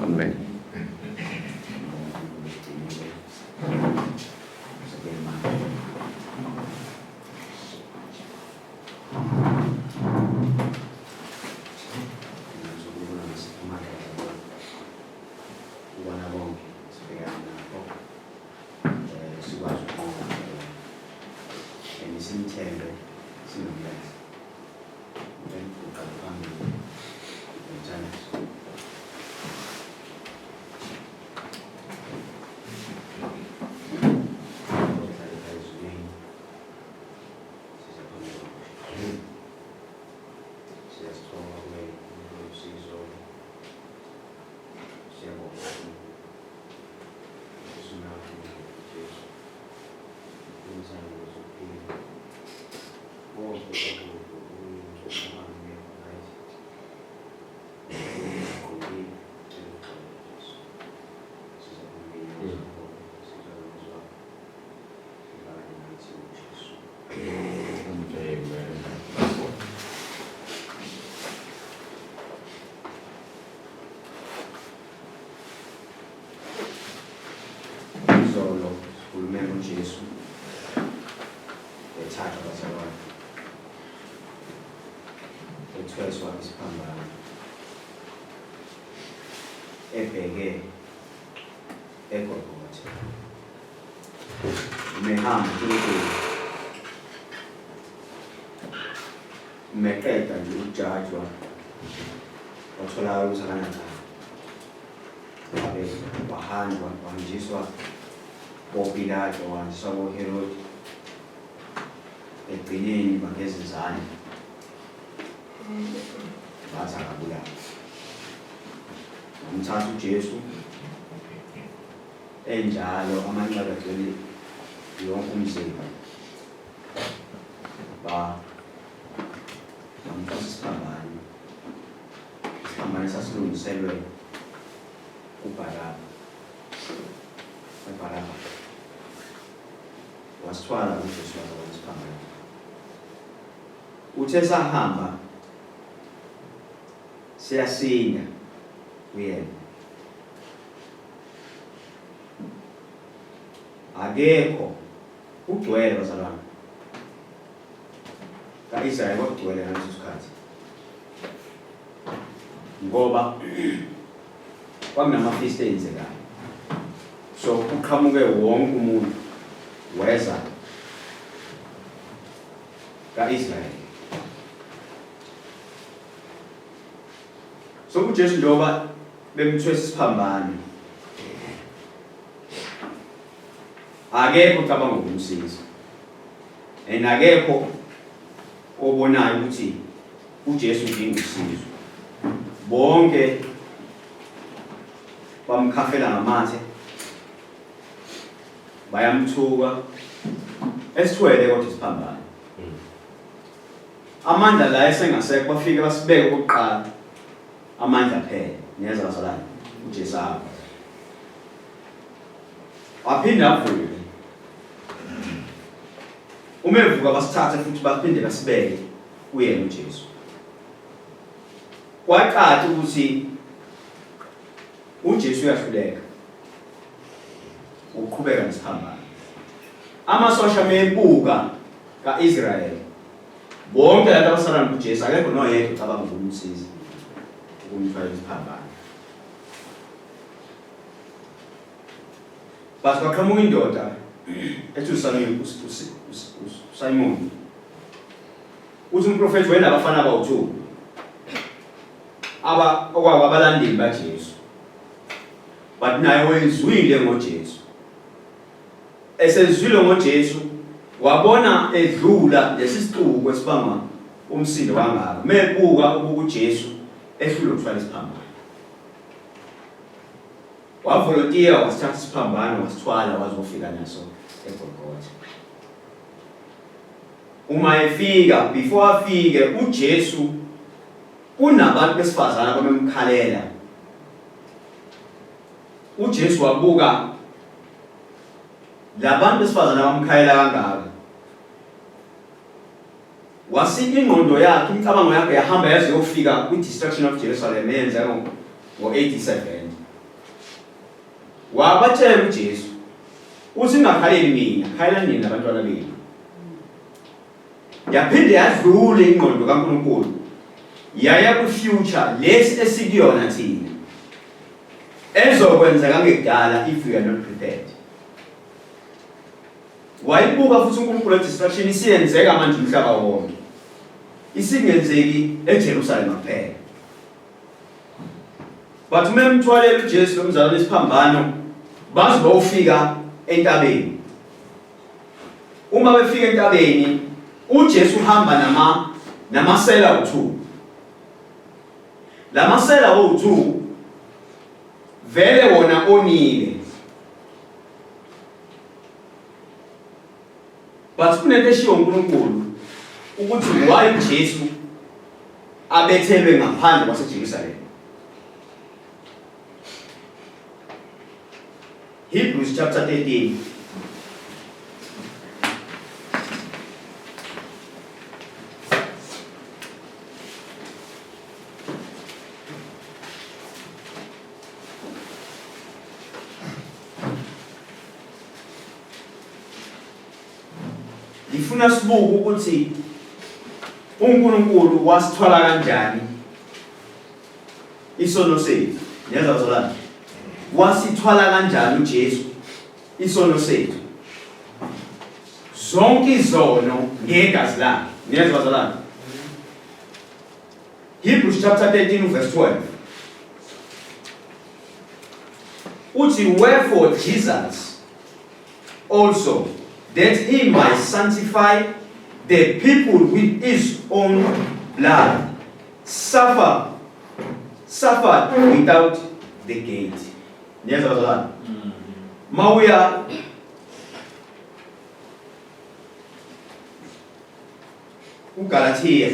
Amen. Ubona konke sibhekana nakho sikwazi ukunqoba and simthembe singamlazi. Uqala phambili ngomthandazo. Siyazithoba kuwe usizo. Siyabonga. Usunakho Jesu. Umzamo wokuphila. Konke okuyi right. Ugqokile, uxolo Jesu. Siza phambili sizwa ibane nathi uJesu. Amen. Izolo sikhulume ngoJesu ethathwa bazalwane ethweswa isiphambano ebheke eGolgotha. Umehamba uNkulunkulu umeqeda nje ukujajwa watholakala ukuthi akanacala wabe wahanjwa wahanjiswa koPilato wahanjiswa koHerodi ekugcineni bageza izandla bathi akabulawa wamthatha uJesu enjalo amanxeba agcwele yonke umzimba ba bamfasa isiphambano isiphambano sasilungiselwe uBaraba uBaraba wasithwala uJesu waza isiphambano uthe sahamba siyasinda kuyena akekho kugcwele bazalwane ka-Israyeli kwakugcwele ngaleso sikhathi ngoba kwakunamafist eyenzekayo so kuqhamuke wonke umuntu weza ka-Israyeli so uJesu njengoba bemthwesa isiphambano akekho ocabanga ukumsiza and akekho obonayo ukuthi uJesu udinga usizo bonke bamkhafela ngamathe bayamthuka esithwele kodwa isiphambano amandla la esengasekho bafike basibeke okokuqala amandla phela niyeza bazalwane uJesu afa waphinde avuke uma evuka basithathe futhi baphinde basibeke kuyena uJesu kwacaca ukuthi uJesu uyahluleka ukuqhubeka nesiphambano amasosha mebuka ka-Israyeli bonke laba abasala kuJesu akekho noyedwa ucabanga ukumsiza ukumthwala isiphambano but kwaqhamuka indoda ethi uSimon uthi umprofethi wena abafana abawu-2 aba okwabo abalandeli baJesu but naye wezwile ngoJesu Esezwile ngoJesu, wabona edlula lesi sixuku esibangwa umsindo kangaka. Mebuka ubuka uJesu ehlulwe ukuthwala isiphambano. Wavolontiya wasithatha isiphambano wasithwala wazofika naso eGolgotha. Uma efika, before afike uJesu kunabantu besifazane abamemkhalela. UJesu wabuka labantu besifazane abamkhayela kangaka. Wasi ingqondo yakhe, imicabango yakhe yahamba yaze yofika kwi-destruction of Jerusalem eyenzeka ngo-AD 70. Wabatshela uJesu uthi ningakhaleli mina, khalelani nina nabantwana benu. Yaphinde yadlula ingqondo kaNkulunkulu yaya ku-future lesi esikuyona thina ezokwenzeka ngekudala if we are not prepared. Wayibuka futhi uNkulunkulu destruction isiyenzeka manje umhlaba wonke. Isingenzeki eJerusalema kuphela. But uma emthwalela uJesu lo mzalwane isiphambano baze bawufika entabeni. Uma befika entabeni uJesu uhamba nama namasela u2. Lamasela o2 vele wona onile. But kunento eshiwo uNkulunkulu ukuthi why uJesu abethelwe ngaphandle kwaseJerusalema. Hebrews chapter 13. Ngifuna sibuke ukuthi uNkulunkulu wasithwala kanjani isono sethu. Niyezwa bazalwane? Wasithwala kanjani uJesu isono sethu? Zonke izono ngegazi lakhe. Niyezwa bazalwane? Hebrews chapter 13 verse 12. Uthi wherefore Jesus also that he might sanctify the people with his own blood suffered without the gate. Niyezwa bazalwane? Mawuya uGalathiya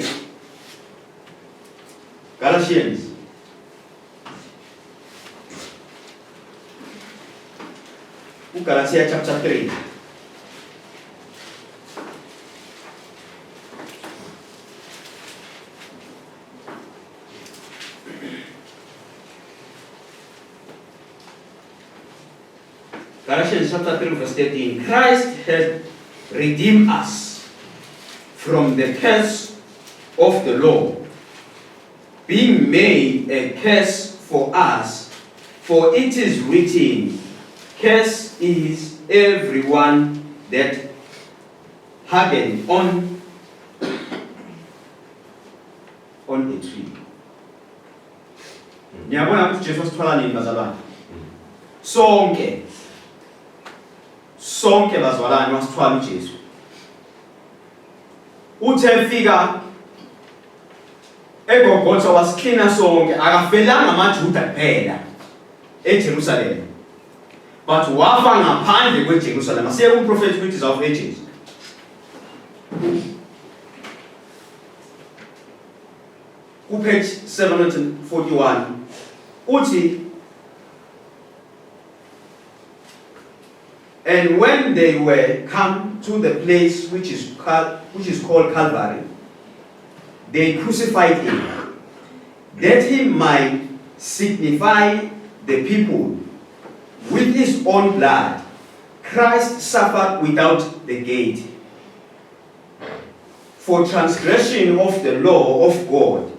Galatians uGalathiya chapter 3 Galatians chapter 3 verse 13 Christ has redeemed us from the curse of the law, being made a curse for us, for it is written, Curse is everyone that hangeth on a tree. Niyabona ukuthi Jesu wasithwala nini bazalwane? Sonke. Sonke bazalwane wasithwala uJesu. Uthe efika eGolgotha wasiklina sonke, akafelanga amaJuda kuphela eJerusalema. But wafa ngaphandle kweJerusalema. Siye kumprofethi kwi of Ages. Kupage 741 uthi, And when they were come to the place which is called Calvary, they crucified him, that he might signify the people with his own blood. Christ suffered without the gate. For transgression of the law of God,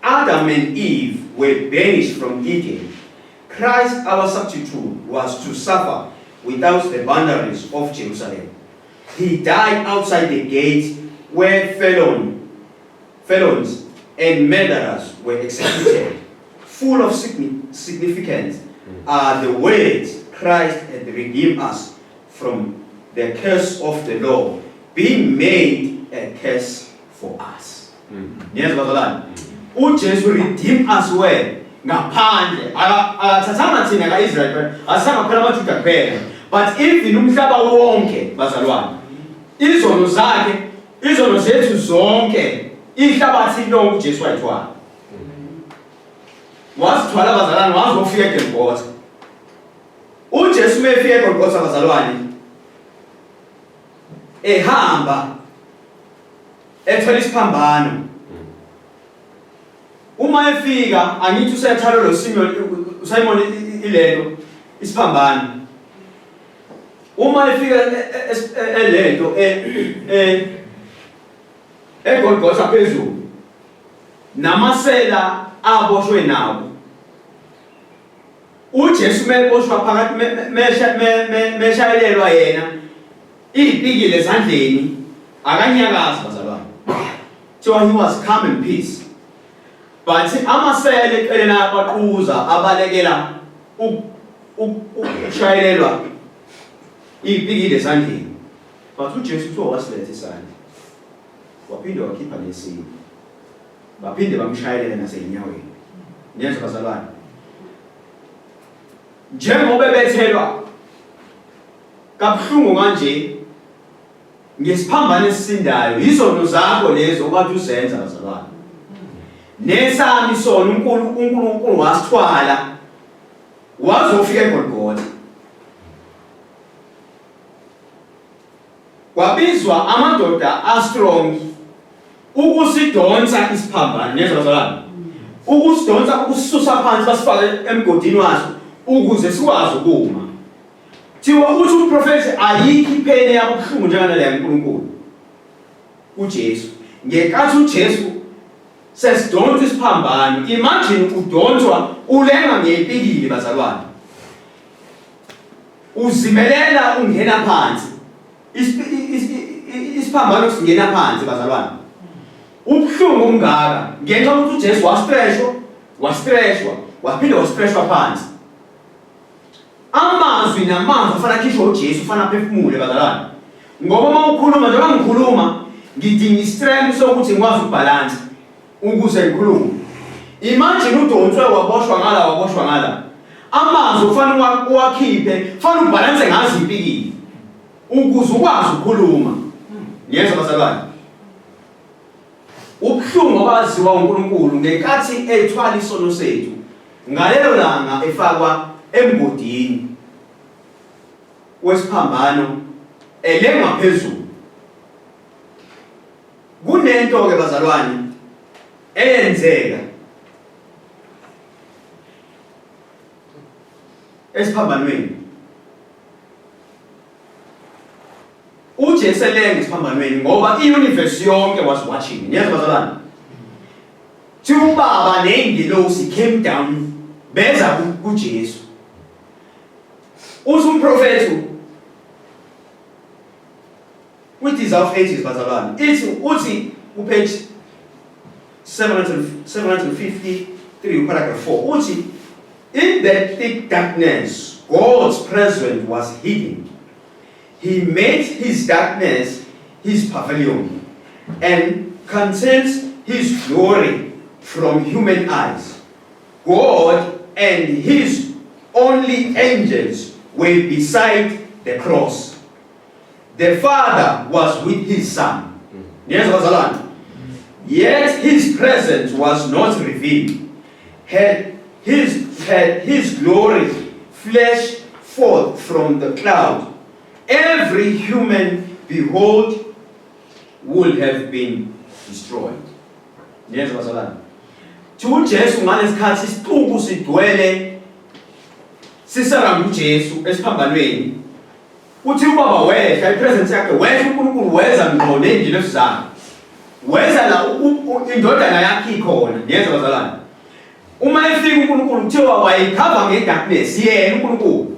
Adam and Eve were banished from Eden. Christ, our substitute, was to suffer without the boundaries of Jerusalem. He died outside the gate where felons and murderers were executed. Full of significance are the words Christ had redeemed us from the curse of the law, being made a curse for us. Niyezwa bazalwane? UJesu redeem us where? Ngaphandle. Akathathanga thina kaIsrael kuphela, asanga kuphela amaJuda kuphela. But even umhlaba wonke bazalwane. Izono zakhe, izono zethu zonke, ihlabathi lonke uJesu wayithwala. Wazithwala bazalwane wazofika eGolgotha. UJesu mefika eGolgotha bazalwane ehamba ethwele isiphambano. Uma efika angithi usethwala lo Simeon uSimon ilento Isiphambano. Uma efika elento eGolgotha phezulu namasela aboshwe nawo uJesu meboshwa phakathi meshayelelwa yena iy'pikile ezandleni akanyakazi bazalwane so he was calm and peace but amasele eceleni abaquza abalekela ukushayelelwa iy'pikile ezandleni but uJesu kuthiwa wasiletha isandla waphinde wakhipha nesinye baphinde bamshayelela nasey'nyaweni niyezwa bazalwane njengoba ebethelwa kabuhlungu kanje ngesiphambano esisindayo yizono zakho lezo okade uzenza bazalwane nesami sona uNkulunkulu wasithwala wazofika eGolgotha Kwabizwa amadoda astrong ukusidonsa isiphambano niyezwa bazalwane ukusidonsa ukususa phansi basifake emgodini waso ukuze sikwazi ukuma thiwa uthi umprofethi ayikho ipheni yabuhlungu njenganale yaNkulunkulu uJesu ngenkathi uJesu sesidonsa isiphambano imagine udonswa ulenga ngepikili bazalwane Uzimelela ungena phansi. Isiphambano singena phansi bazalwane. Ubuhlungu obungaka ngenxa yokuthi uJesu wastreshwa, wastreshwa, waphinde wastreshwa phansi. Amazwi namazwi afanele akhishwe uJesu ufanele aphefumule bazalwane. Ngoba uma ukhuluma njengoba ngikhuluma ngidinga istrength sokuthi ngikwazi ukubhalansa. Ukuze ngikhulume. Imagine udonswe waboshwa ngala waboshwa ngala. Amazwi ufanele uwakhiphe, fanele ubhalanse ngazo impikili. Ukuze ukwazi ukukhuluma. Ngiyezwa bazalwane. Ubuhlungu obaziwa uNkulunkulu ngenkathi ethwala isono sethu. Ngalelo langa efakwa emgodini wesiphambano elengwa phezulu. Kunento ke bazalwane eyenzeka esiphambanweni. uJesu elenga esiphambanweni ngoba i-universe yonke was watching. Niyezwa bazalwane? Thi ubaba neyingelosi came down beza kuJesu. Uthi umprofethi Kwi-Desire of Ages bazalwane ithi uthi kupage 753 paragraph 4 uthi in that thick darkness God's presence was hidden he made his darkness his pavilion and conceals his glory from human eyes God and his only angels were beside the cross The father was with his son. Niyezwa bazalwane? Yet his presence was not revealed. Had his glory flashed forth from the cloud, every human behold would have been destroyed. Niyezwa bazalwane? Thi uJesu ngalesikhathi isixuku sigcwele sisaramba uJesu esiphambanweni Uthi ubaba wehla ipresence yakhe wehla uNkulunkulu weza ngqo nezingilosi zakhe. Weza la indodana yakhe ikhona. Niyezwa bazalwane? Uma efika uNkulunkulu kuthiwa wayikhava ngedarkness yena uNkulunkulu.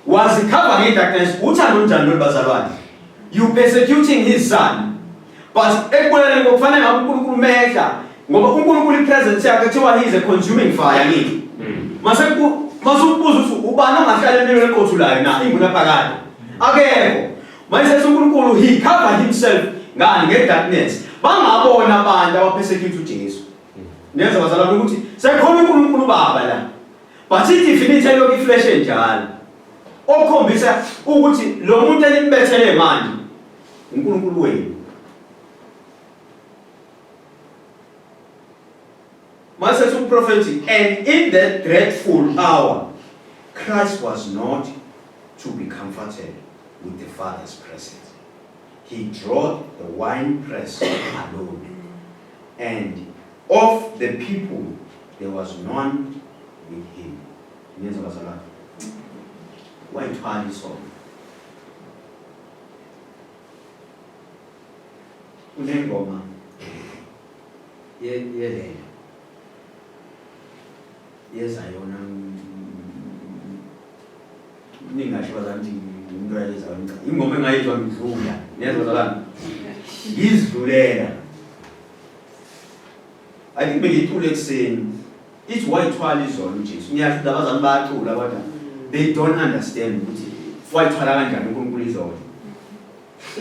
Wazikhava ngedarkness uthando njani lolu bazalwane? You persecuting his son. But ekubulaleni kokufanele ngabe uNkulunkulu mehla ngoba uNkulunkulu ipresence yakhe kuthiwa he is a consuming fire ngithi. Mase masukubuza ukuthi ubani ongahlala empilweni eqothulayo na ingunaphakade. Akekho. Manje sethi uNkulunkulu he covered himself ngani ngedarkness. Bangabona abantu abapersecute uJesu. Niyezwa bazalwane ukuthi sekhona uNkulunkulu baba la. But idivinity elokhu iflash enjalo. Okhombisa ukuthi lo muntu elimbethele manje uNkulunkulu wenu. Mase umprofethi and in that dreadful hour Christ was not to be comforted with the Father's presence. He drawed the wine press alone. And of the people there was none with him. Niyezwa bazalwane? Wayithwala isono. Kunengoma yelele yeza yona ningasho bazalwane ukuthi ngimuntu oyaleza yona ingoma engayizwa ngidlula niyezwa bazalwane ngizidlulela I think bengiyicula ekuseni ithi wayithwala izolo uJesu ngiyasho ukuthi abazali bayacula kodwa they don't understand ukuthi wayithwala kanjani uNkulunkulu izolo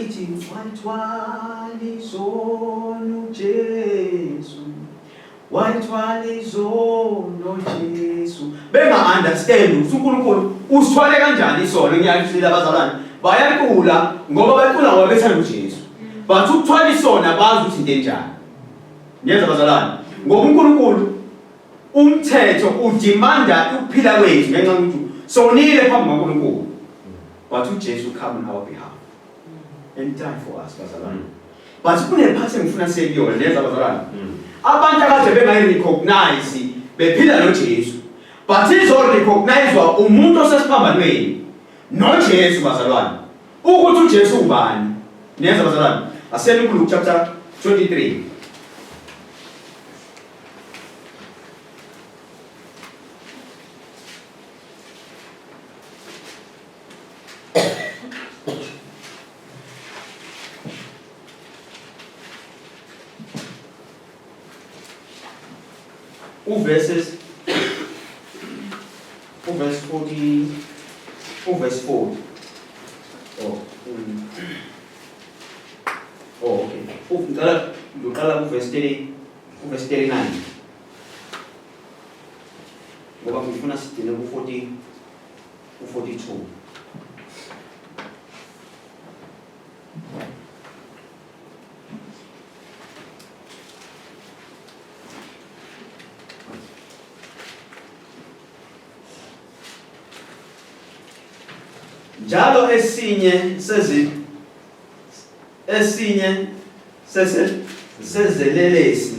ithi wayithwala izono uJesu wayithwala izono Jesu benga understand ukuthi uNkulunkulu usithwale kanjani isono ngiyashila abazalwane bayacula ngoba bacula ngoba bethanda uJesu but ukuthwala isono abazi ukuthi into enjani Niyezwa bazalwane? Ngoba uNkulunkulu umthetho udemanda ukuphila kwethu ngenxa yokuthi sonile phambi kukaNkulunkulu. But uJesu come on our behalf and die for us bazalwane. But kunephathi engifuna siye kuyona niyezwa bazalwane? Abantu akade bengayi-recognize bephila noJesu. But izo-recognizwa umuntu osesiphambanweni noJesu bazalwane. Ukuthi uJesu ubani? Niyezwa bazalwane? Asiyeni kuLuke chapter 23. Uverses uverse 40 uverse 40 oh mm. oh okay ngicela ngiqala kuverse 30 kuverse 39 ngoba ngifuna sigcine ku-40 ku-42 Njalo esinye sezi esinye sese sezelelesi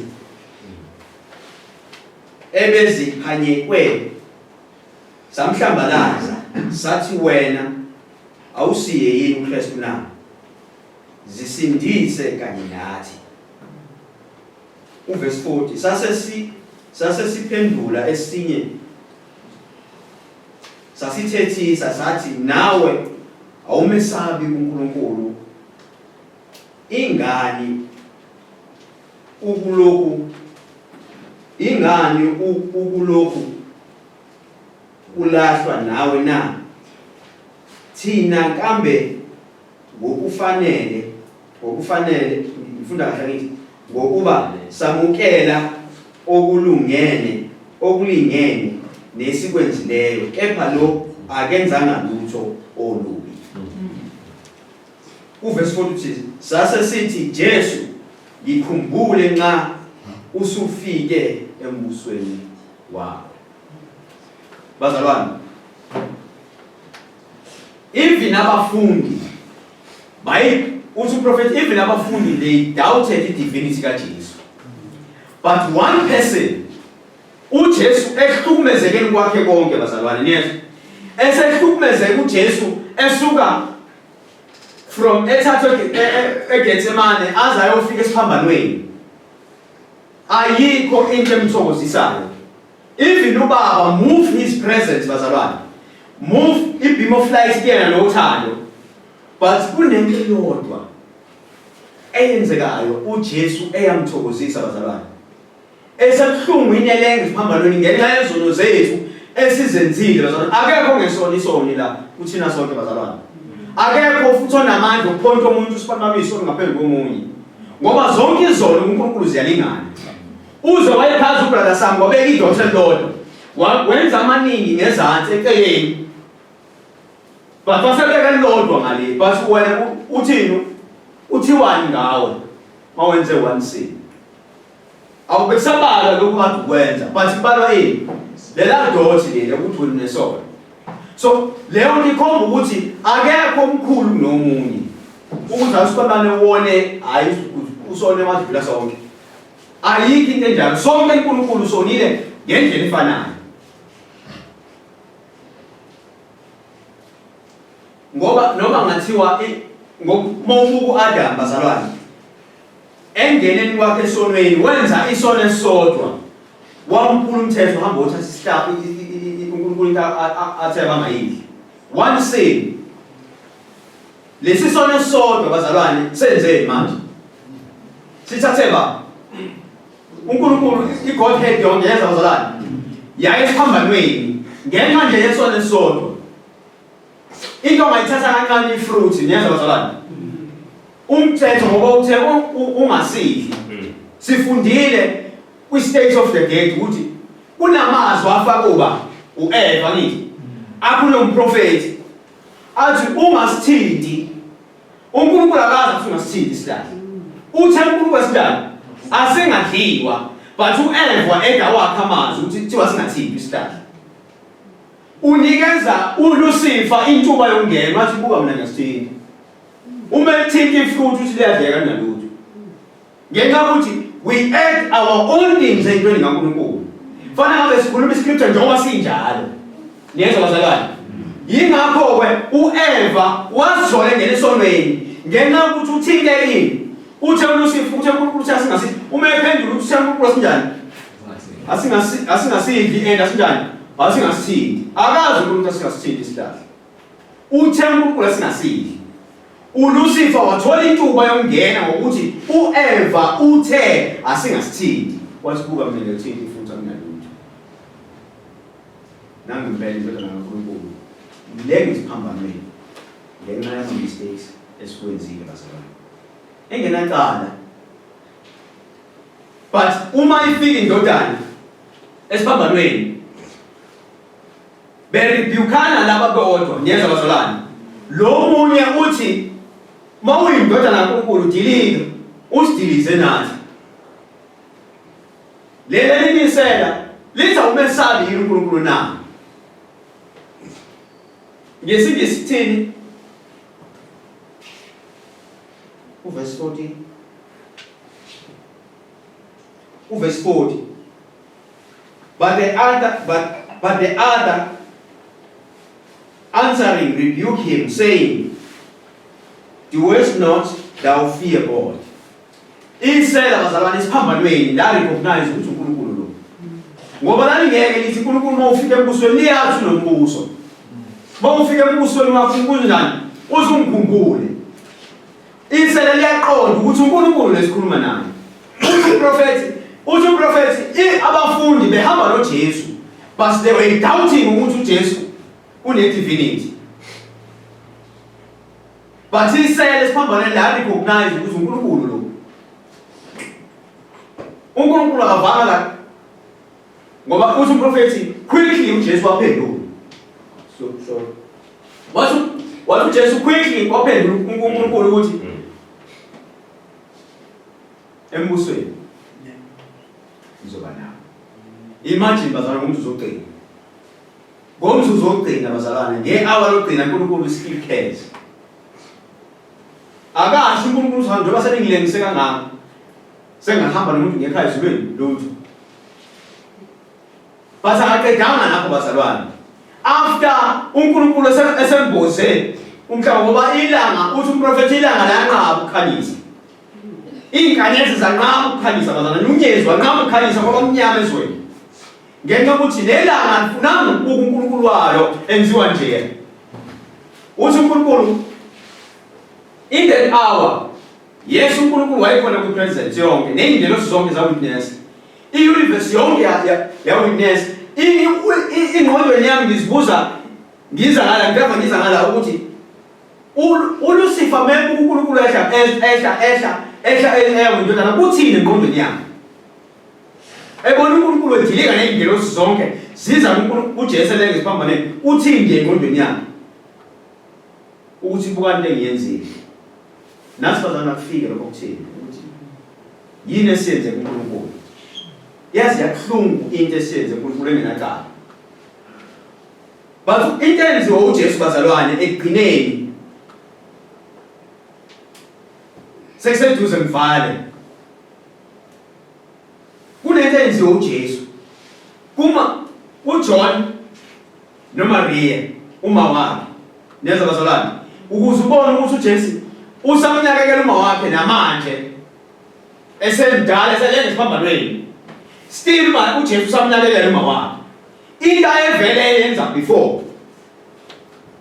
ebeziphanyekwe samhlambalaza sathi wena awusiye yini uKristu na zisindise kanye nathi Uvesi 40 sase si sase siphendula esinye sasithethisa sathi nawe awumesabi uNkulunkulu ingani ukuloku ingani ukuloku ulahlwa nawe na thina kambe ngokufanele ngokufanele ngifunda kahle ngithi ngokuba samukela okulungene okulingene nesikwenzileyo kepha lo akenzanga lutho olubi uverse 46 sase sithi Jesu ngikhumbule nxa usufike embusweni wakho bazalwane Even abafundi bayi uthi uprofeti even abafundi they doubted i-divinity kaJesu. But one person uJesu ehlukumezekeni kwakhe konke bazalwane niyezwa esehlukumezeka uJesu esuka from ethathwe eGetsemane aze ayofika esiphambanweni ayikho into emthokozisayo Even ubaba move his presence bazalwane. Move i beam of light kuyena nothando. But kunento eyodwa eyenzekayo uJesu eyamthokozisa bazalwane. Esebuhlungwini elenga esiphambanweni ngenxa yezono zethu esizenzile bazalwane. Akekho ngesona isoni la kuthina sonke bazalwane. Akekho futhi onamandla okuphonta omunye usiphambano isono ngaphezu komunye. Ngoba zonke izono kuNkulunkulu ziyalingana. Uze wayephaza ubrother Sam wabeka idot elilodwa. Wenza amaningi ngezansi eceleni. But wasebeka elilodwa ngale. But wena uthini? Uthiwani ngawe mawenze one sin? Awube kusabalwa lokhu kade ukwenza but kubalwa ini? Lela dot leli ukuthi wena unesono. So leyo nto ikhomba ukuthi akekho omkhulu kunomunye. Ukuthi asifanane wone hayi usone wadlula sonke. Ayikho into enjalo. Sonke uNkulunkulu sonile ngendlela efanayo. Ngoba noma ngathiwa uma ubuka u-Adam bazalwane engeneni kwakhe esonweni wenza isono esisodwa wamphula umthetho hamba othatha isihlahla uNkulunkulu into athe bangayidli one sin lesi sono esisodwa bazalwane senzeni manje sithathe ba uNkulunkulu iGodhead yonke yenza bazalwane yaye esiphambanweni ngenxa nje yesono esisodwa Into ongayithatha kancane ifruit niyezwa bazalwane. Umthetho ngoba uthe ungasidli. Sifundile kwi state of the dead ukuthi kunamazwi afakuba uEva ngithi akhulume umprofeti athi ungasithinti uNkulunkulu akazi ukuthi ungasithinti isihlahla. Uthe uNkulunkulu esidala asingadliwa but uEva eda wakhe amazwi ukuthi kuthiwa singathinti isihlahla. Unikeza uLusifa intuba yokungena wathi buka mina ngiyasithinta. Uma ethinta ifruit uthi liyadleka kunalutho. Ngenxa yokuthi we add our own things entweni kaNkulunkulu. Fana ngabe sikhuluma iscripture njengoba sinjalo. Niyezwa bazalwane? Yingakho-ke u-Eva wazithola engena esonweni ngenxa yokuthi uthinte ini. Uthe uLusifa uthe uNkulunkulu uthi asingasithi uma ephendula uthi uNkulunkulu asinjani? Asingasi asingasidli and asinjani? Asingasithinti. Akazi uNkulunkulu asingasithinti isihlahla. Uthe uNkulunkulu asingasidli. ULucifer wathola intuba yokungena ngokuthi uEva uthe asingasithinti. Wathi buka mina ngiyothinta futhi anginalutho. Nangempela indodana kaNkulunkulu le ngisiphambanweni ngenxa yama mistakes esiwenzile bazalwane. Engenacala But uma ifika indodana esiphambanweni berebukana laba bodwa niyezwa bazalwane lo munye uthi mawuyindodana kaNkulunkulu dilika usidilize nathi leli linisela lithi awumesabi yini uNkulunkulu na ngesingisi sithini uverse 14 uverse 40 but the other but but the other answering rebuke him saying doest not thou fear God isela bazalwane isiphambanweni la recognize ukuthi uNkulunkulu lo ngoba lalingeke lithi uNkulunkulu uma ufika embusweni liyazi unombuso uma ufika embusweni wakho kunjani uzungikhumbule Isele liyaqonda ukuthi uNkulunkulu lesikhuluma naye. Uthi uprofethi, uthi uprofethi abafundi behamba noJesu but they were doubting ukuthi uJesu une divinity. But isele siphambaneni la recognize ukuthi uNkulunkulu lo. uNkulunkulu akavanga la ngoba uthi uprofethi quickly uJesu waphendula. So so Wathi wathi uJesu quickly waphendula uNkulunkulu ukuthi embusweni ngizoba nawe. Imagine bazalwane ngomzuzu wokugcina. Ngomzuzu wokugcina bazalwane nge-hour lokugcina uNkulunkulu still cares. Akasho uNkulunkulu uthi njengoba seningilengise kangaka sengahamba nomuntu ngekhaya ezulwini lutho. But akaqedanga lapho bazalwane. After uNkulunkulu esemboze umhlaba ngoba ilanga uthi umprofethi ilanga lanqaba ukukhanyisa. Izinkanyezi zanqaba ukukhanyisa bazalwane, unyezi wanqaba ukukhanyisa ngoba kumnyama ezweni. Ngenxa yokuthi nelanga alifunanga ukubuka uNkulunkulu walo enziwa nje. Uthi uNkulunkulu in that hour yes uNkulunkulu wayekhona kwi-presence yonke ney'ngelosi zonke zawitness I-universe yonke ya-witness. Ingqondweni yami ngizibuza ngiza ngala ngihamba ngiza ngala ukuthi uLucifer mebuka uNkulunkulu ehla ehla ehla ehla eya kwindodana kuthini engqondweni yami? Ebona uNkulunkulu edilika nezingelosi zonke ziza kuNkulunkulu uJesu elenge esiphambanweni uthini nje engqondweni yakhe? Ukuthi bukani into engiyenzile. Nathi bazalwane akufike lokho kuthini ukuthi Yini esiyenze kuNkulunkulu? Yazi yabuhlungu into esiyenze kuNkulunkulu engenacala. But into enziwa uJesu bazalwane ekugcineni sekuseduze ngivale. Kunento enziwa uJesu. Kuma uJohn noMaria uma wakhe. Niyezwa bazalwane? Ukuze ubone ukuthi uJesu usamnakekela uma wakhe namanje esemdala eselele esiphambanweni. Still ma uJesu usamnakekela uma wakhe. Into ayevele yenza before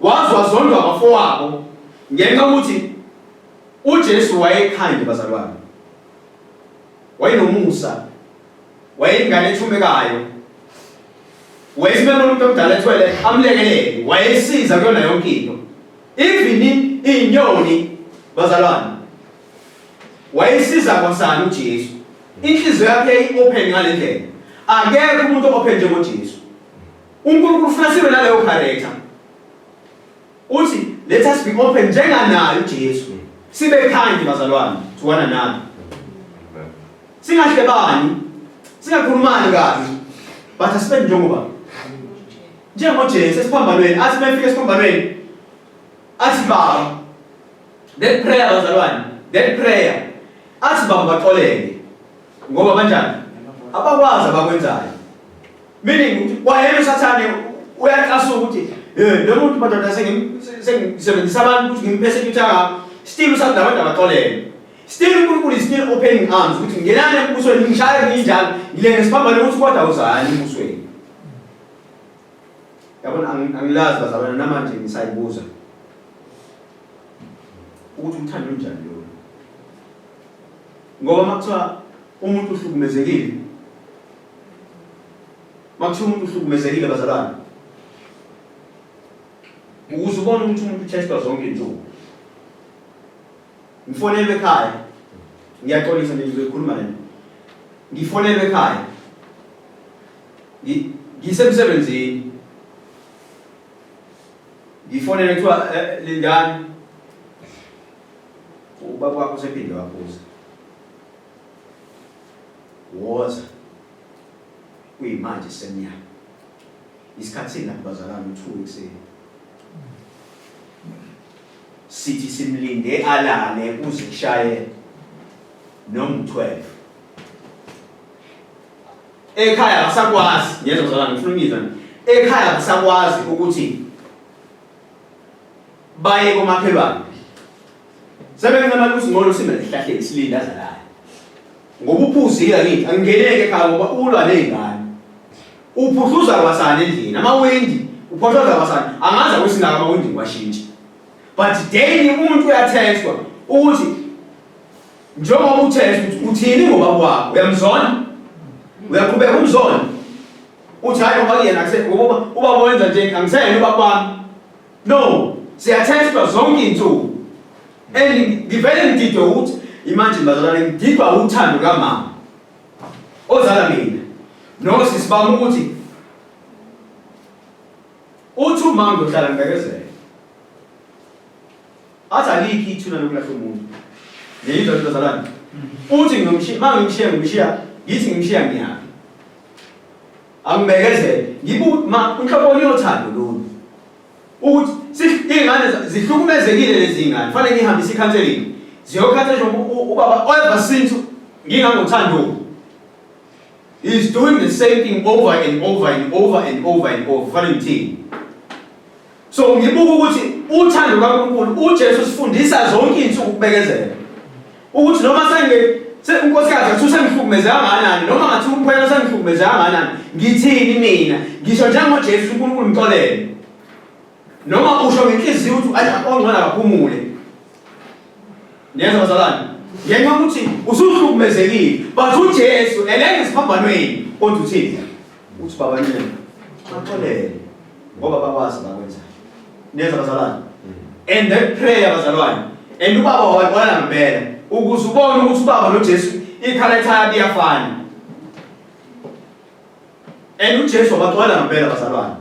waze wazondwa abafowabo ngenxa yokuthi uJesu wayekhanye bazalwane. Wayenomusa, wayeyingane ethumekayo. Wayesimema umuntu omdala ethwele amlekelele, wayesiza kuyona yonke into. Even inyoni bazalwane wayesiza kwasani uJesu. Inhliziyo yakhe yayi-open ngale ndlela. Akekho umuntu open njengoJesu. UNkulunkulu ufuna sibe naleyo character. Uthi let us be open njenganaye uJesu. Sibe kind bazalwane to one another. Singahlebani, singakhulumani kabi. But asibe njengoba njengoJesu esiphambanweni, athi mefika esiphambanweni athi baba that prayer bazalwane, that prayer athi baba baxolele ngoba kanjani abakwazi abakwenzayo. Meaning ukuthi kwayena uSathane uyacasuka ukuthi eh lo muntu madoda sengisebenzisa abantu ukuthi ngimpersecute kangaka still usathi labantu abaxolele. Still uNkulunkulu is still opening arms ukuthi ngenani embusweni ngishaye nginjalo ngilenge siphambane ukuthi kodwa uzani embusweni. Yabona angilazi bazalwane namanje ngisayibuza ukuthi uthando unjani lolu. Ngoba makuthiwa umuntu uhlukumezekile Makuthiwa umuntu uhlukumezekile bazalwane. Ukuze ubone ukuthi umuntu uthestwa zonke izinsuku. Ngifonelwe ekhaya. Ngiyaxolisa nje ngizoyikhuluma lento. Ngifonelwe ekhaya. Ngisemsebenzini. Ngifonele kuthiwa eh, Lindani ubaba wakho usephinde waphuza. Woza. Kuyimanje semnyama. Isikhathi sini lapho bazalwane u-2 ekuseni. Sithi simlinde alale kuze kushaye noma u-12. Ekhaya akasakwazi, ngiyezwa bazalwane ngifuna ukuyizwa. Ekhaya akasakwazi ukuthi baye komakhelwane. Sebencamela ukuthi ngcono sime esihlahleni silinde azalale. Ngoba uphuzile angithi angingeneki ekhaya ngoba ulwa nezingane. Uphuhluza kwasana endlini, amawindi uphohloza kwasana. Angazi akusinaka amawindi ngiwashintshe. But daily umuntu uyathestwa ukuthi njengoba uthestwa ukuthi uthini ngobaba wakho, uyamzona? Uyaqhubeka umzona? Uthi hayi ngoba kuyena akuse ngoba ubaba wenza nje angiseyena ubaba wami. No, siyathestwa zonke izinsuku. And ngivele ngididwe ukuthi imagine bazalwane ngididwa uthando kamama ozala mina. Nosisi bami ukuthi uthi umama ngiyohlala ngibekezela. Athi alikho ithuna lokulahla umuntu. Ngiyizwa into bazalwane. Uthi ngiyomshiya, mangimshiya ngimshiya, ngithi ngimshiya ngiyaphi? Angibekezele. Ngibu ma unhloboni yothando lolu. Ukuthi iy'ngane zihlukumezekile lezi ngane. Fanele ngihambise i-counseling. Ziyokhathazwa ubaba ever since ngingangothando. He's doing the same thing over and over and over and over and over. Fanele ngithini? So ngibuka ukuthi uthando lukaNkulunkulu uJesu usifundisa zonke izinsuku ukubekezela. Ukuthi noma senge unkosikazi athi usengihlukumeze kangakanani noma ngathi umkhwena usengihlukumeze kangakanani ngithini mina ngisho njengoJesu uNkulunkulu mxolele noma usho ngenhliziyo ukuthi ayi ongcono akaphumule niyezwa bazalwane ngenxa yokuthi usuhlukumezekile but uJesu elenge esiphambanweni kodwa uthini uthi baba nina baxolele ngoba bakwazi bakwenzayo niyezwa bazalwane and that prayer bazalwane and ubaba wabaxolela ngempela ukuze ubone ukuthi ubaba noJesu ikhaletha yabo iyafana and uJesu wabaxolela ngempela bazalwane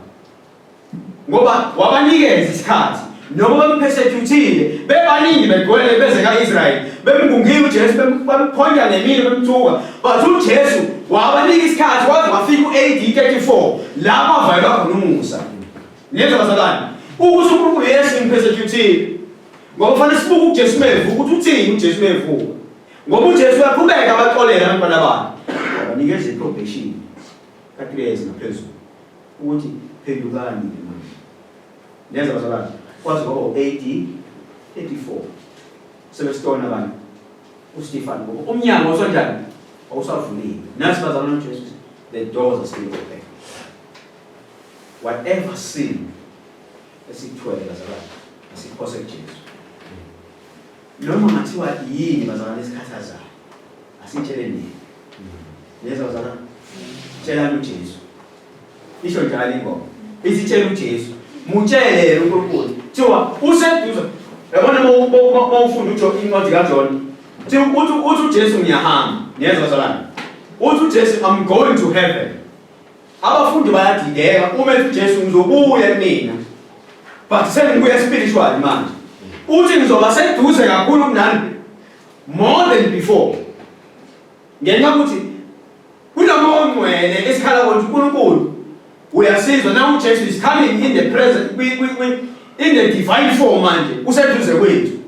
ngoba wabanikeza isikhathi noma bempersecutile bebaningi begcwele beze ka-Israyeli bemngungile uJesu bemphonta ngemini bemthuka but uJesu wabanika isikhathi waze wafika u-AD 34 lapho avayelwa khona umusa niyezwa bazalwane ukuthi uNkulunkulu Yesu impersecutile ngoba kufanele sibuke uJesu mevuka ukuthi uthini uJesu mevuka ngoba uJesu uyaqhubeka abaxolela abantwana bakhe wabanikeza i-probation ka-3 years ngaphezulu ukuthi phendukani ke manje niyezwa bazalwane kwaze kwaba u-AD 34 sebesitona abantu uStefan ngoba umnyango usonjani awusavuliwe. Nathi bazalwane uJesu, the doors are still open. Whatever sin esikuthwele bazalwane, asiphose kuJesu. Noma ngathiwa yini bazalwane esikhathazayo, asitsheleni yena. Niyezwa bazalwane? Tshelani uJesu. Isho njalo ingoma. Ithi tshela uJesu. Mutshele yena uNkulunkulu. Kuthiwa useduze. Yabona uma ufunda uJo incwadi kaJohn. Kuthiwa uthi uJesu ngiyahamba. Niyezwa bazalwane? Uthi uJesu I'm going to heaven. Abafundi bayadideka uma ethi uJesu ngizobuya kumina. But sengibuya spiritual manje. Uthi ngizoba seduze kakhulu kunani more than before. Ngenxa ukuthi kulomoya ongcwele esikhala kodwa uNkulunkulu uyasizwa now uJesu is coming in the present in the divine form manje useduze kwethu.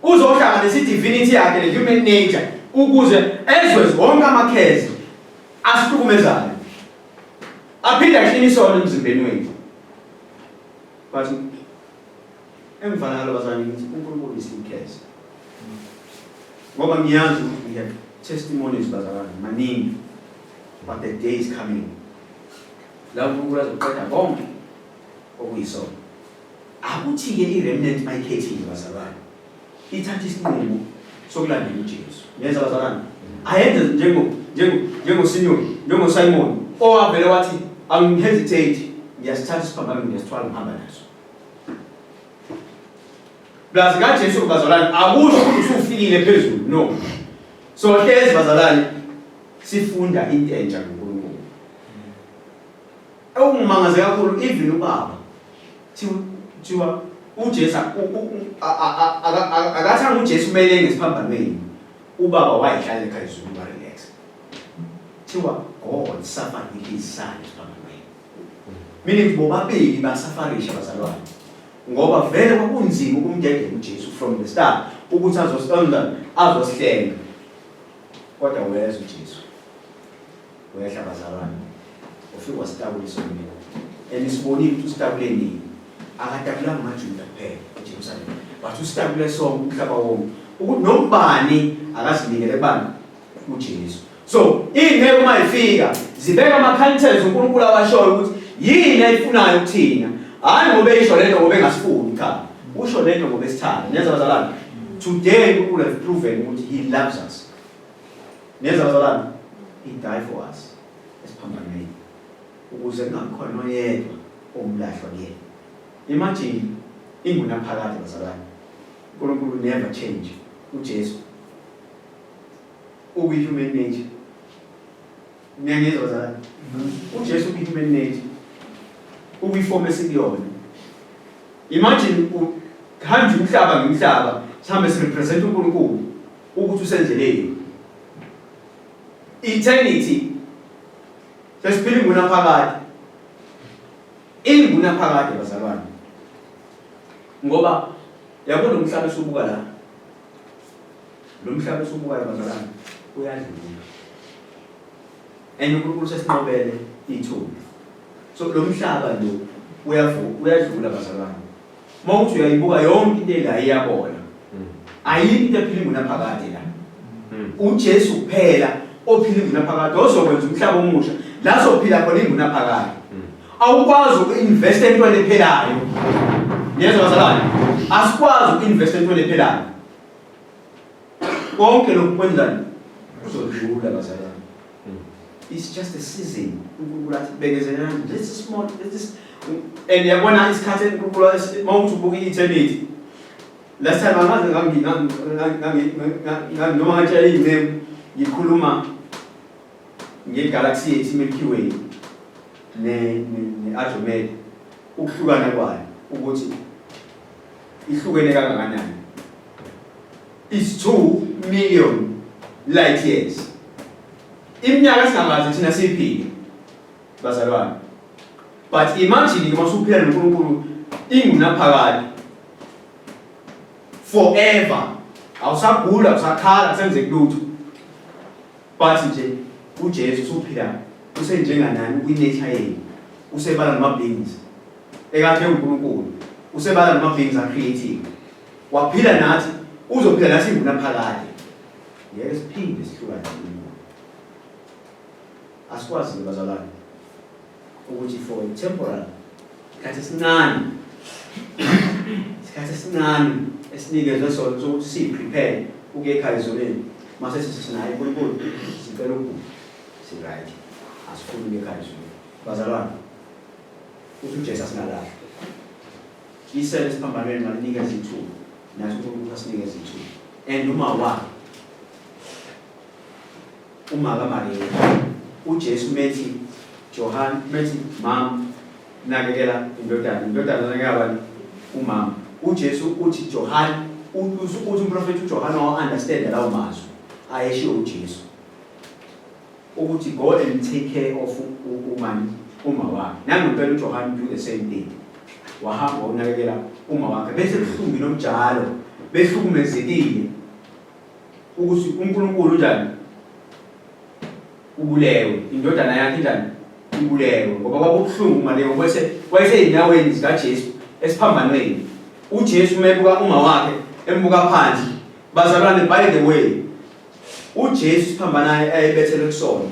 Uzohlanganisa i-divinity yakhe ne-human nature ukuze ezwe zonke amakhezi asihlukumezayo. Aphinde akline isono emzimbeni wethu. But emva nalo bazalwane ngithi uNkulunkulu is in cares. Ngoba ngiyazi ukuthi we have testimonies bazalwane maningi. But the day is coming. La uNkulunkulu azoqeda konke okuyisona. Akuthi-ke i-remnant mayikhethile bazalwane, ithathe isinqumo sokulandela uJesu. Niyezwa bazalwane? Ayenze njengo njengo njengoSimon, njengoSimon owavele wathi angihesitate, ngiyasithatha isiphambano ngiyasithwala ngihamba naso. Plus kaJesu bazalwane akusho ukuthi usufikile phezulu no. So hlezi bazalwane sifunda into entsha ngoNkulunkulu. Okungimangaze kakhulu even ubaba kuthiwa uJesu akathanga uJesu kumele ngesiphambanweni ubaba wayehlala ekhaya ezulwini warelax. Kuthiwa God suffered with his son esiphambanweni. Meaning bobabili basafarisha bazalwane. Ngoba vele kwakunzima ukumdedela uJesu from the start ukuthi azosihlenga azosihlenga. Kodwa weza uJesu. Wehla bazalwane. Ufike wasitakula isonweni. And sibonile ukuthi usitakule nini. Akatakulanga amaJuda kuphela eJerusalema. But usitakule sonke umhlaba wonke. Ukuthi nobani akazinikele kubani uJesu. So iy'nceku uma ifika zibeka ama-counters uNkulunkulu awashoyo ukuthi yini ayifunayo kuthina. Hhayi ngoba eyisho lento ngoba engasifuni cha. Usho lento ngoba esithanda. Niyezwa bazalwane? Today uNkulunkulu has proven ukuthi he loves us. Niyezwa bazalwane? He died for us esiphambanweni ukuze kungakhona oyedwa omlahlwa kuyena. Imagine ingunaphakade bazalwane. uNkulunkulu never change. UJesu ukwi-human nature. Niyangizwa bazalwane? UJesu ukwi-human nature. Ukwi-form esikuyona. Imagine uhanjwe umhlaba ngemhlaba sihambe sirepresent uNkulunkulu ukuthi usendleleni. Eternity sesiphila ingunaphakade. Ingunaphakade bazalwane. Ngoba yabo lo mhlaba esubuka la. Lo mhlaba esubukayo bazalwane uyadlula. And uNkulunkulu sesinqobele ithuna. So lo mhlaba lo uyavuka uyadlula bazalwane. Uma uthi uyayibuka yonke into ela iyabola. Ayikho into ephila ingunaphakade la. UJesu kuphela ophila ingunaphakade ozokwenza umhlaba omusha la sophila khona ingunaphakade. Awukwazi uku-invest entweni ephelayo. Niyezwa bazalwane? Asikwazi uku-invest entweni ephelayo. Konke lokhu kwenzani? Kuzodlula bazalwane. It's just a season. uNkulunkulu athi bekezelani. This is small, this is and yabona isikhathi uNkulunkulu uma uthi ubuka i-eternity. Last time angaze ngangi ngangi noma ngatshela iy'nceku ngikhuluma nge-galaxy yethu i-Milky Way ne-Andromeda ukuhlukana kwayo ukuthi ihlukene kangakanani. It's 2 million light years. Iminyaka singakaze thina siyiphile bazalwane. But imagine ke masuphila noNkulunkulu ingunaphakade. Forever. Awusagula, awusakhala, kusenzeki lutho. But nje uJesu usuphila usenjenganani kwi-nature yenu. Usebala nama beings. Ekade uNkulunkulu. Usebala noma beings are creating. Waphila nathi, uzophila nathi ingunaphakade. Ngeke siphinde sihlukane noNkulunkulu. Asikwazi ke bazalwane ukuthi for a temporal isikhathi esincane isikhathi esincane esinikezwe sona sokuthi siyi-prepare ukuya ekhaya ezulwini mase sisinaye uNkulunkulu sicela ukubhuka si-right asifuni ukuya ekhaya ezulwini bazalwane uthi uJesu asingalahli isele esiphambanweni malinikeza ithuba nathi uNkulunkulu asinikeza ithuba and uma wa uma kaMariya uJesu methi Johan methi mam nakekela indodana indodana nakekela bani umama uJesu uthi Johan uthi umprofeti uJohane wa understand lawo mazwi ayeshiwo uJesu ukuthi go and take care of umani uma wakhe nangempela uJohane do the same thing wahamba unakekela uma wakhe bese buhlungu nomjalo behlukumezekile ukuthi uNkulunkulu unjani ubulewe indodana yakhe injani ibulewe ngoba kwakubuhlungu uMariya bese wayesezinyaweni zikaJesu esiphambanweni uJesu mebuka uma wakhe embuka phansi bazalwane by the way uJesu siphambanayo ayebethelwe kusona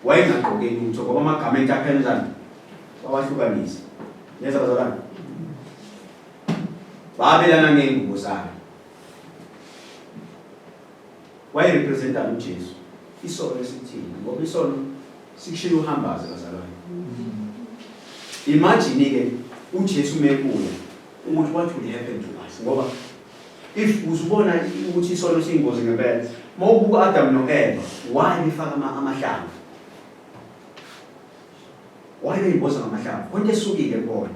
wayengagqoke lutho ngoba amagamenti akhe njani wawahlukanisa neza bazalwane babelana ngengubo zakhe wayerepresenta uJesu isono esithini ngoba isono sikushiya uhambaze bazalwane imagine ke uJesu mebuya ukuthi what will happen to us ngoba if uzubona ukuthi isono siyingozi ngempela mawubuka Adam noEva why befaka amahlamvu why beyimboza ngamahlamvu konke esukile kubona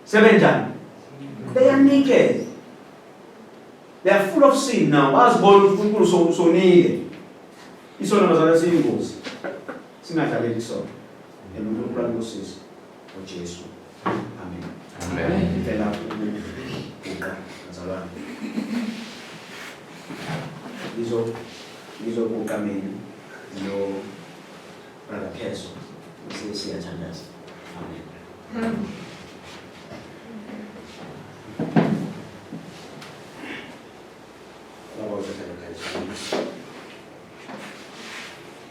sebenjani they are naked they are full of sin now bazibona ukuthi uNkulunkulu sonile isono bazalwane siyingozi singadlaleli isono and uNkulunkulu anibusise ngoJesu amen amen ngicela ukuguqa bazalwane ngizo ngizoguqa mina no brother Keso siyathandaza amen Baba uzohlala ekhaya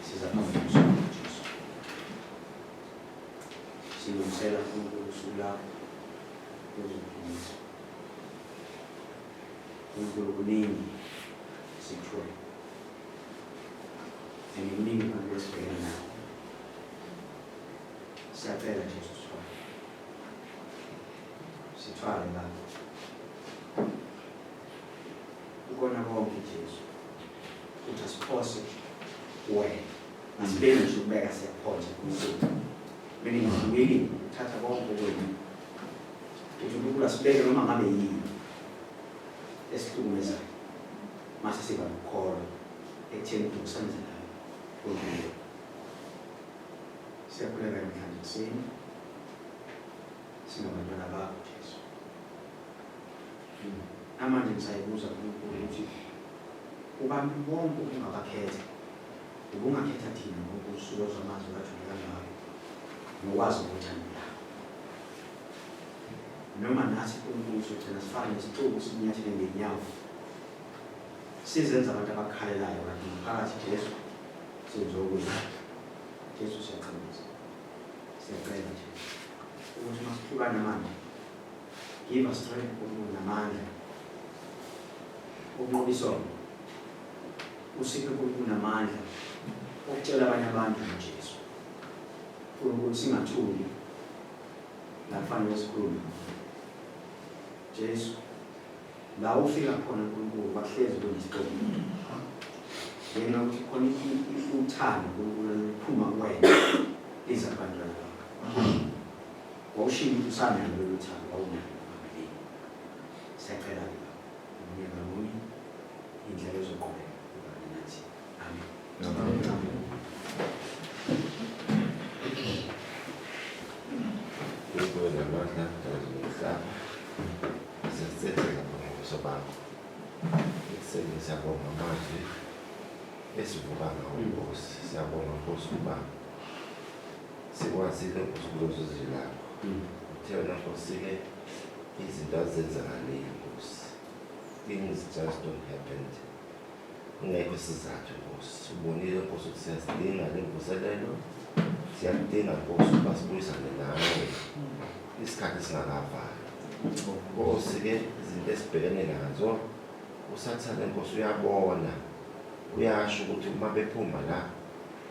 siza phambi koMjesu silungisela uNkulunkulu usuku lakho uzodumisa uNkulunkulu kuningi sikuthole and kuningi abantu esibhekene nakho siyacela Jesu sithwale sithwale baba ukona konke Jesu uthi asiphose wena asibeki nje ukubeka siyaphonsa kuNkulunkulu meaning willing ukuthatha konke okwenu uthi uNkulunkulu asibeke noma ngabe yini esihlukumezayo mase siba nokukholwa ekutheni ukuthi ukusenzelayo uNkulunkulu siyakhuleka namhlanje kuseni singabantwana bakho Jesu namanje ngisayibuza kuNkulunkulu ukuthi kubantu bonke ubungabakhetha ubungakhetha thina ngoba usuke amazwi kajule kangaka nokwazi ngothando lakho noma nathi uNkulunkulu sogcina sifane nesixuku sinyathele ngenyawo sizenza abantu abakhalelayo kanti ngaphakathi Jesu senze okubi Jesu siyaqinisa siyacela nje ukuthi masihlukane manje give us strength uNkulunkulu namandla ukunqoba isono usiphe uNkulunkulu namandla okutshela abanye abantu ngoJesu uNkulunkulu singathuli la kufanele sikhulume Jesu la ufika khona uNkulunkulu bahlezi kunesixuku ngenxa yokuthi khona uthando uNkulunkulu luphuma kuwena liza kubantwana bakho wawushiya ukuthi usanalo lolu thando wawunalo phambilini siyacela-ke baba ngomunye ngamunye indlela ezoqhubeka ubane nathi amen Amen. Unkulunkulu namandla nomhlaba siyasithela ngobuso bakho ekuseni siyabonga amazwi esivuka ngawo Nkosi siyabonga Nkosi ukuba Sikwazile Nkosi ukuzwa izwi lakho. Uthe wena Nkosi-ke izinto azenzakaleli Nkosi. Things just don't happen. Kungekho isizathu Nkosi. Ubonile Nkosi ukuthi siyazidinga le mvuselelo. Siyakudinga Nkosi ukuba sibuyisane nawe isikhathi singakavali. Nkosi-ke izinto esibhekene nazo uSathane Nkosi uyabona uyasho ukuthi uma bephuma la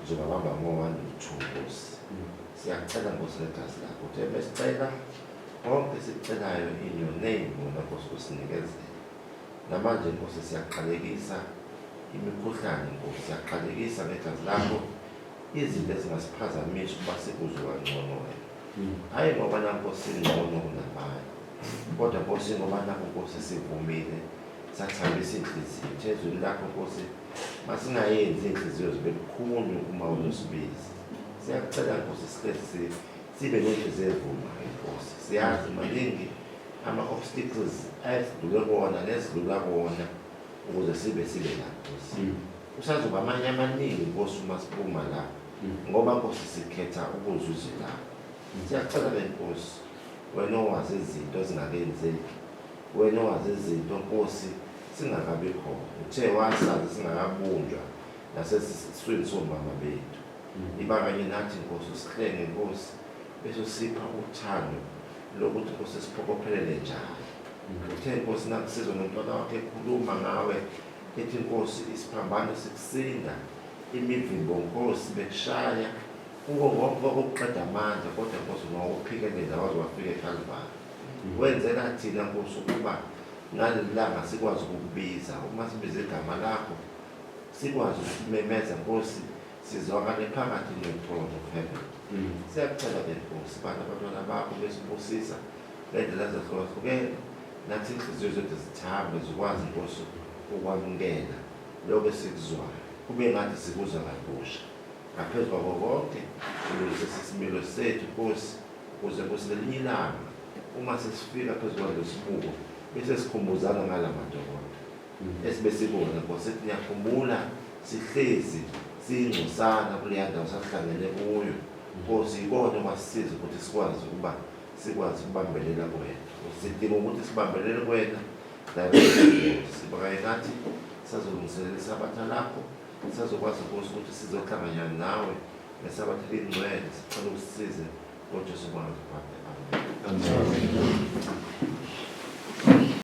uzobabamba ngo-one no-two Nkosi. Siyacela Nkosi ngegazi lakho uthe mesicela konke esikucelayo in your name wena Nkosi usinikezele. Namanje Nkosi siyaqalekisa imikhuhlane Nkosi, siyaqalekisa ngegazi lakho izinto ezingasiphazamisa ukuba sikuzwe kangcono wena. Hhayi ngoba na Nkosi singcono kunabanye, kodwa Nkosi ngoba nakho Nkosi sivumile sathambisa inhliziyo. Uthe ezwini lakho Nkosi masingayenzi iy'nhliziyo zibe lukhuni uma uzosibiza. Siyakucela Nkosi sihlezi sibe nenhliziyo evumayo Nkosi. Siyazi maningi ama-obstacles esidlule kuwona nesidlula kuwona ukuze sibe sibe la Nkosi. Kusazoba amanye amaningi Nkosi uma siphuma la ngoba Nkosi sikhetha ukuzwa izwi lakho. Siyacela-ke Nkosi wena owazi izinto ezingakenzeki, wena owazi izinto Nkosi singakabi khona. Uthe wasazi singakabunjwa nasesiswini somama bethu. Iba kanye nathi Nkosi, usihlenge Nkosi, bese usipha uthando lokuthi Nkosi siphokophelele njalo. Uthe Nkosi nakusizwa nomntwana wakhe ekhuluma ngawe ethi Nkosi isiphambano sikusinda imivimbo Nkosi bekushaya kuko konke kwakuqeda amandla kodwa Nkosi wawuphikelela waze wafika eKalvari. Wenzela thina Nkosi ukuba ngaleli langa sikwazi ukukubiza uma sibiza igama lakho sikwazi ukumemeza Nkosi sizwakale phakathi in your throne of heaven. Siyakucela ke Nkosi bana abantwana bakho besibusisa ngendlela zahlukahlukene nathi inhliziyo zethu zithambe zikwazi Nkosi ukwamukela lokho esikuzwayo kube ngathi sikuzwa kabusha. Ngaphezu kwako konke ulungise isimilo sethu Nkosi ukuze Nkosi ngelinye ilanga uma sesifika phezu kwalo sibuko bese sikhumbuzana ngala madokodo esibe sibona Nkosi ethi niyakhumbula sihlezi siyingcosana kuleya ndawo sasihlangene kuyo Nkosi ikona okwasisiza ukuthi sikwazi ukuba sikwazi ukubambelela kuwena. Sidinga ukuthi sibambelele kuwena directly Nkosi. Kanye nathi sazolungiselela isabatha lakho, sazokwazi Nkosi ukuthi sizohlanganyela nawe ngesabatha elingcwele. Sicela usisize ngoJesu Mwana. Amen. Amen.